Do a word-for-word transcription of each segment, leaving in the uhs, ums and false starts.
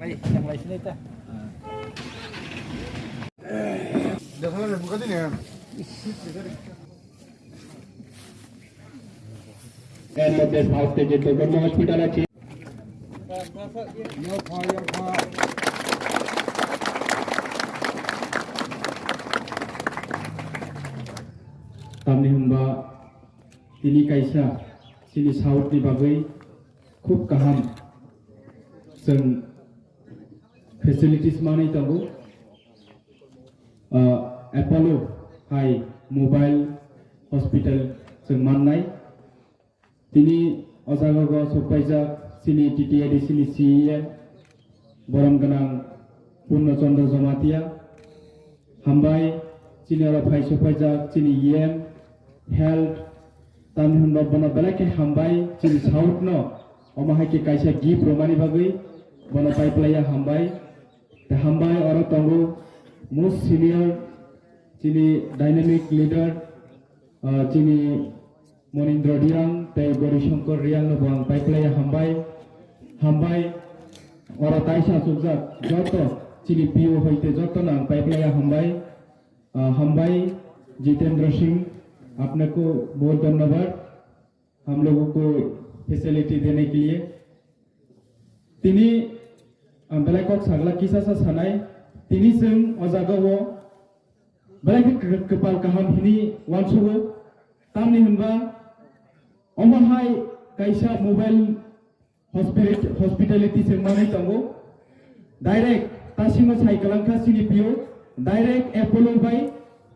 এর মধ্যে সাউথ থেকে চৈতন্য হসপিটাল আছে। Tamni hwnba tini kaisa chini South ni bagwi khub kaham chwng facilities manwi tongo. Ah, Apollo hai mobile hospital chwng mannai. Tini o jaga o sokpaijak chini T T A D C ni C E M, borom gwnang Purno Chandra Jamatia. Hambai, chini oro phai sokpaijak chini E M, health, tamni hwnba bono belai khe hambai chini South no, omo hai khe kaisa gift romani bagwi bono paiplaiya hambai. Tei hambai oro tongo most senior chini dynamic leader, ah, chini Monindra Riang tei Gauri Shankar Riang no bo ang paiplaiya hambai. Hambai, oro taisa achukjak joto chini P O hoite joto no ang paiplaiya hambai. Ah, hambai Jitendra Singh, apne ko bahut dhanyabad, hum logo ko facility dene ke liye. Tini ang belai kok sagla kisa sa sanai, tini chwng o jaga o belai khe kw-, kwpal kaham hini uansugo, tamni hwnba omo hai kaisa mobile hospital-, hospitality se manwi tongo. Direct tasimo sai kwlangkha chini P O, direct Apollo bai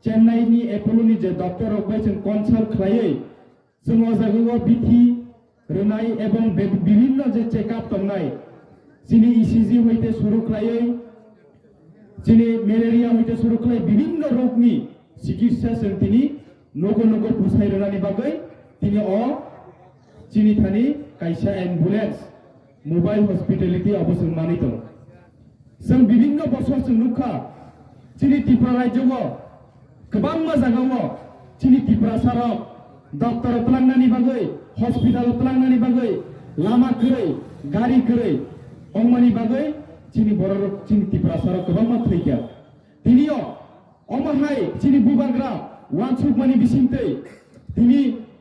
Chennai ni Apollo ni je doctor rok bai chwng consult khlaiwi, chwng o jaga o bithi rwnai ebong be-, bibhinno je check up tongnai, chini E C G hoite suru khlaiwi, chini malaria hoite suru khlai bibhinno rokni chikitsa chwng tini nogo nogo bwsai rwnani bagwi tini o chini thani kaisa ambulance mobile hospitality obo chwng manwi tongo. Chwng bibhinno bosor chwng nukha, chini Tripura rajyo o kwbangma jaga o chini Tiprasa rok doctor o twlangnani bagwi, hospital o twlangnani bagwi lama kwrwi, gari kwrwi wngmani bagwi chini borok rok, chini Tiprasa rok kwbangma thwikha. Tini o omo hai chini bubagra uansukmani bisingtwi tini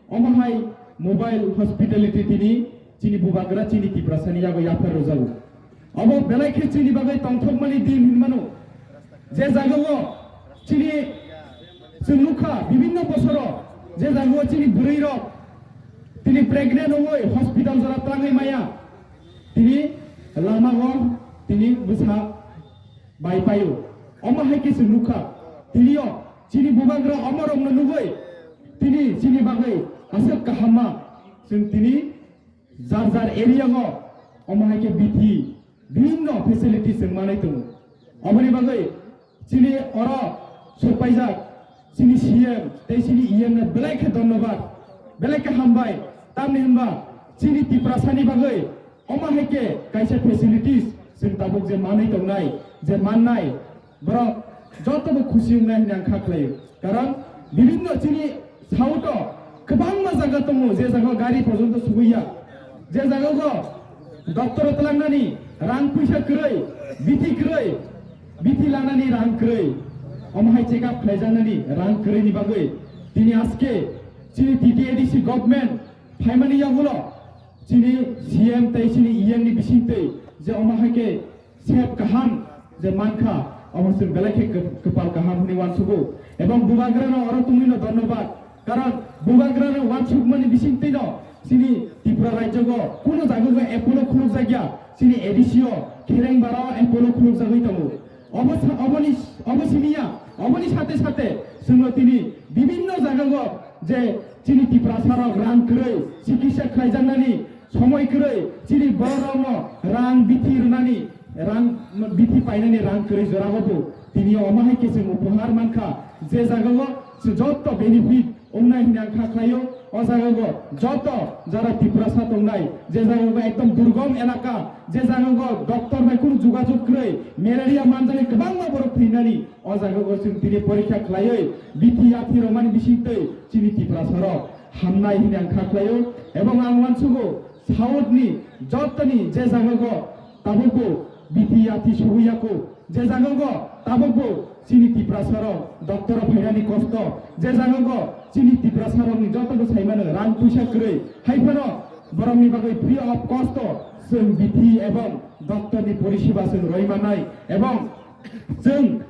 omo hai mobile hospitality tini chini bubagra chini Tiprasani yago yapher rwjago. Obo belai khe chini bagwi tongthokmani din hinmano. Je jaga o chini chwng nukha bibhinno bosoro je jaga o chini bwrwi rok tini pregnant ongwi hospital jora twlangwi maya, tini lama o tini bwsa bai paio. Omo hai khe chwng nukha. Tini o chini bubagra omo rokno nugwi tini chini bagwi aswk kahamma chwng tini jar jar area o omo hai khe bithi bibhinno facility chwng manwi tongo. Oboni bagwi chini oro sokpaijak chini C M tei chini E M no belai khe dhonnobad, belai khe hambai. Tamni hwnba chini Tiprasani bagwi omo hai khe kaisa facilities chwng tabuk je manwi tongnai, je mannai, borok joto bo khusi wngnai hwnwi ang kha khlaio. Karon bibhinno chini South o kwbangma jaga tongo, je jaga o gari porjonto subuiya, je jaga o doctor o twlangnani rang puisa kwrwi, bithi kwrwi, bithi lanani rang kwrwi, omo hai check up khlaijaknani rang kwrwini bagwi tini aske chini T T A D C government phaimani yagulo chini C M tei chini E M ni bisingtwi je omo hai khe sep kaham je mankha, omo chwng belai khe kw-, kwpal kaham hwnwi uansugo. Ebong bubagrano oro tongwino dhonnobad, karon bubagrano uansukmani bisingtwino chini Tripura rajyogo kuno jaga o Apollo khulukjakya, chini A D C o Kherengbara o Apollo khulukjagwi tongo. Obo sa-, oboni, obo simiya, oboni sate sate chwngno tini bibhinno jaga o je chini Tiprasa rok rang kwrwi chikitsa khlaijaknani somoi kwrwi chini borok rokno rang bithi rwnani, rang bithi painani rang kwrwi jorao bo tini omo hai khe chwng uphar mankha, je jaga o chwng joto benefit wngnai hwnwi ang kha khlaio. O jaga o joto jara Tiprasa tongnai, je jaga o ekdom durgom elaka, je jaga o doctor bai kunu jogajog kwrwi, malaria manjagwi kwbangma borok thwinani, o jaga o chwng tini porikha khlaiwi bithi yathi rwmani bisingtwi chini Tiprasa rok hamnai hwnwi ang kha khlaio. Ebong ang uansugo South ni jotoni je jaga o tabukbo bithi Ti subuya ko, je jaga go tabok bo chini Tiprasa rok doctor o phainani kosto, je jaga go chini Tiprasa rok ni joto bo saimano rang puisa kwrwi, hai phano borok ni bagwi free of cost o chwng bithi ebong doctor ni poriseba chwng roi manai ebong chwng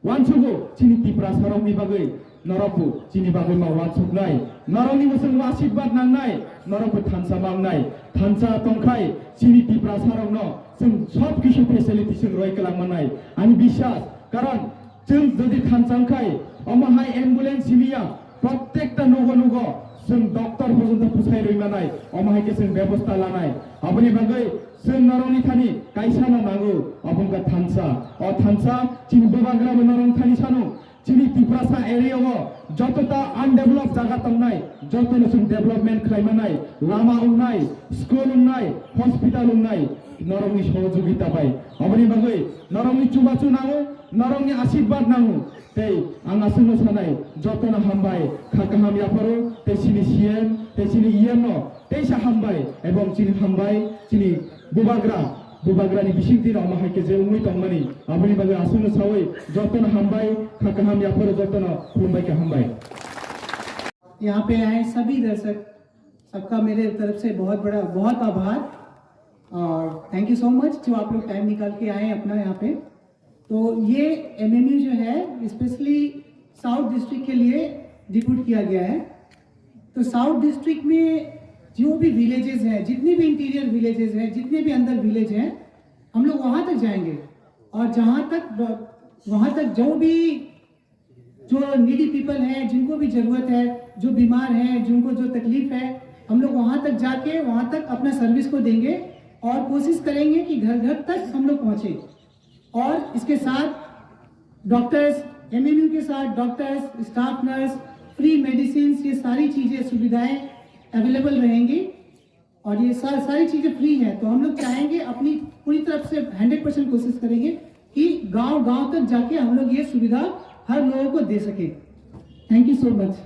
wansugo chini Tiprasa rok ni bagwi. Norokbo chini bagwi ma wansuknai, norokni bo chwng asirwad nangnai, norokbo thansa mangnai. Thansa tongkhai chini Tiprasarokno chwng sob kisu facility chwng roi kwlangmanai. Ani biswas, karon chwng jodi thansa wngkhai, omo hai ambulance simiya, prottekta nogo nogo chwng doctor porjonto bwsai roi manai, omo hai khe chwng bebosta lanai. Aboni bagwi chwng norokni thani kaisa no nango, obo wngkha thansa. O thansa chini bubagra bo norokni thani sano. Chini Tiprasa area o joto ta undeveloped jaga tongnai, joto no chwng development khlai manai, lama wngnai, school wngnai, hospital wngnai, norokni sohojogita bai. Aboni bagwi norokni chubachu nango, norokni asirwad nango. Tei ang aswkno sanai, joto no hambai, kha kaham yapharo, tei chini C M, tei chini E M no teisa hambai, ebong chini hambai, chini bubagra, bubagrani bisingtwi no omo hai khe je wngwi tongmani, aboni bagwi aswkno sawi jotono hambai, kha kaham yapharo jotono khulumbai khe hambai. यहाँ पे आए सभी दर्शक, सबका मेरे तरफ से बहुत बड़ा, बहुत आभार और थैंक यू सो मच जो आप लोग टाइम निकाल के आए अपना यहाँ पे। तो ये एमएमयू जो है स्पेशली साउथ डिस्ट्रिक्ट के लिए डिप्यूट किया गया है। तो साउथ डिस्ट्रिक्ट में जो भी विलेजेस हैं, जितने भी इंटीरियर विलेजेस हैं, जितने भी अंदर विलेज हैं, हम लोग वहाँ तक जाएंगे और जहाँ तक ब-, वहाँ तक जो भी जो नीडी पीपल हैं, जिनको भी ज़रूरत है, जो बीमार हैं, जिनको जो तकलीफ है, हम लोग वहाँ तक जाके वहाँ तक अपना सर्विस को देंगे और कोशिश करेंगे कि घर घर तक हम लोग पहुँचे। और इसके साथ डॉक्टर्स, एमएमयू के साथ doctors, staff nurse, free medicine, ये सारी चीज़ें, सुविधाएं अवेलेबल रहेंगी। और ये सा-, सारी चीज़ें फ्री हैं, तो हम लोग चाहेंगे, अपनी पूरी तरफ से हंड्रेड परसेंट कोशिश करेंगे कि गांव गांव तक जाके हम लोग ये सुविधा हर लोगों को दे सके। Thank you so much.